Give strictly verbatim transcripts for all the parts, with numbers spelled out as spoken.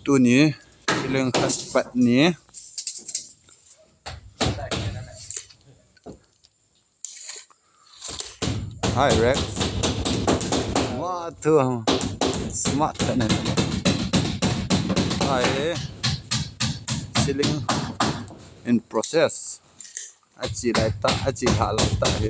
Tuni ceiling khat pat ni. Hi, Rex. Wah, tu smart kan. Hi, ceiling in process. Achi lai ta, achi ha lai ta hi.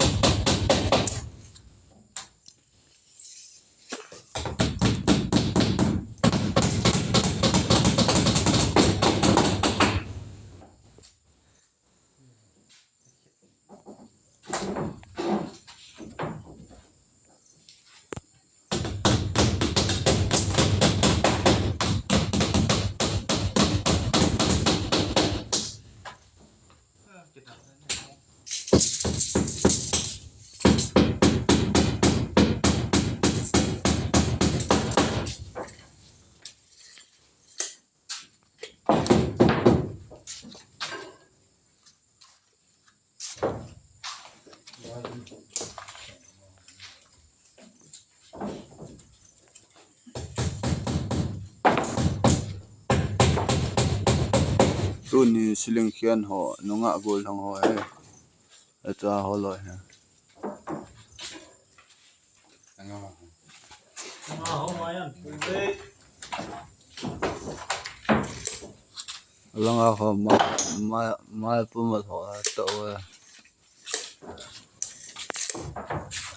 Tuni ceiling khen ho, nungah gollhang ho he. Acha ho loi he. Langa ho ma, ma, ma puma ho to.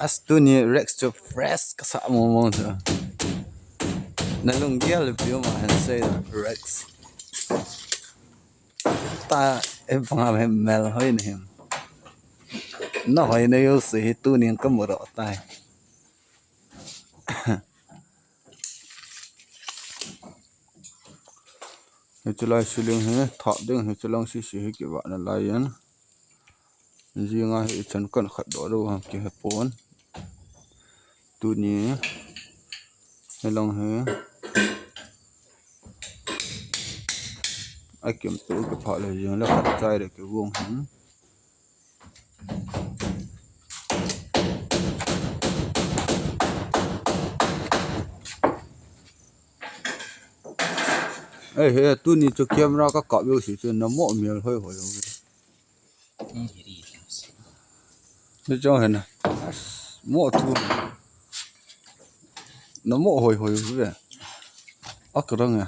As tuni Rex chu fresh kasa mong mong chu. Na lunggel piu ma hen sei Rex. Ta e panga he mel hoi na him. Na hoi na yo se hi tuni ka mu ro tai. Hiche lai ceiling hi thap ding, hiche lang sisi hi kivah na lai in. Jinga hi ichan kan khat doh lou ham kihe pon. Tuni hi lang hi. Akim tu kiphah le jing le khat chai le kivong hin. Ei, he, tuni chu camera ka kap u si chu na mo mial hoi hoi u. Ni chong hen. As, mo tu. Na mo hoi hoi u ve. Akrang ya.